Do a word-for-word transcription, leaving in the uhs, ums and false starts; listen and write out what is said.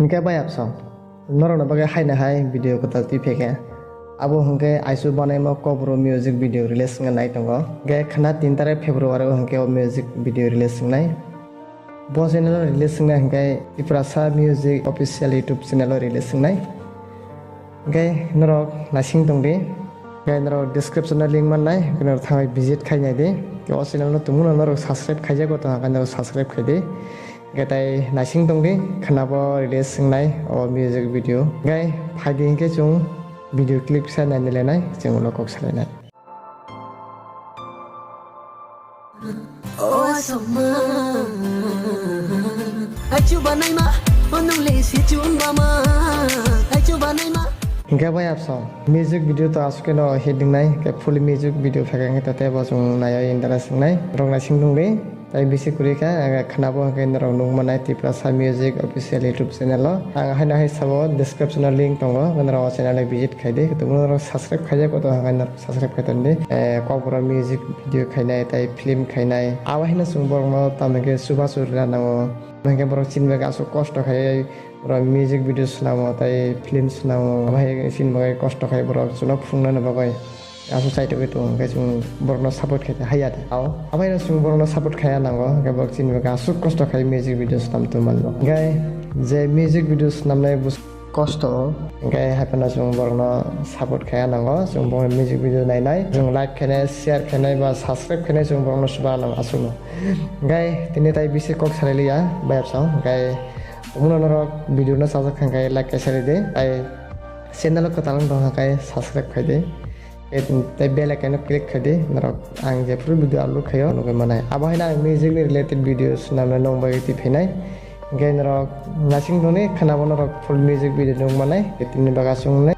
Hingke bai absong. Norokno bagwi haino hai video kwtal twi phaikha. Abo hwnkhe Aichu banaima Kokborok music video release wngna nai tongo. Hwnkhe khwna tin tarik February o hwnkhe o music video release wngnai. Bo channel o release wngnai hwnkhe Tiprasa Music Official YouTube channel o release wngnai. Hwnkhe norok naising tongdi. Hwnkhe norok description o link mannai, hwnkhe norok thangwi visit khai naidi. Hwnkhe o channel no tongmano norok subscribe khaijago tongkha hwnkhe norok subscribe khaidi. Hwnkhe tai naising tongdi, khwnabo release wngnai o music video. Hwnkhe phaidi hwnkhe chwng video clip sa naini lenai, chwng ulo kok salainai. O aswkma, aichu banaima, o nungle si chumbama, aichu banaima. Hingke bai absong, music video to aswk khe no hit wngnai, hingke full music video phaikha hingke tei bo chwng naiwi interest wngnai, rok naising tongdi. Tai bisi kwrwi kha, ang khwnabo hwnkhe norok nukmanai Tiprasa Music Official YouTube channel o. Ang haino hai sabo description o link tongo, norok o channel o visit khaidi. Norok subscribe khaijak, koto hwnkhe norok subscribe khai tongdi. Eh, Kokborok music video khainai, tai film khainai. Abo haino chwng borokno tamo khe chubachu rwna nango. Hwnkhe borok chini bagwi aswk kosto khai borok music video swnamo, tai film swnamo. Abo hai chini bagwi kosto khai borok chwngno phunuknani bagwi. Aswk chaitogwi tongo, hwnkhe chwng borokno support khaikha haiya de. Ao, aboino chwng borokno support khaiya nango, hwnkhe borok chini bagwi aswk kosto khai music video swnam tongmani. Hwnkhe je music video swnamnai bus kosto, hwnkhe haiphano chwng borokno support khaiya nango, chwng borokni music video nainai, chwng like khainai, share khainai ba subscribe khainai chwng borokno chuba nango aswkno. Hwnkhe tini tai bisi kok salai liya, bayapsong, hwnkhe omono norok video no sajak kha hwnkhe like kaisa ridi, tai channel o kwtal wng tongkha khe subscribe khaidi. Tei bell icon o click khaidi, norok ang jephuru video upload khaio nugwi manai. Abo haino ang music ni related video swnamnai nong bagwi twi phainai. Hwnkhe norok naising tongdi, khwnabo norok full music video nugwi manai. Tini bagwi aswk wngnai.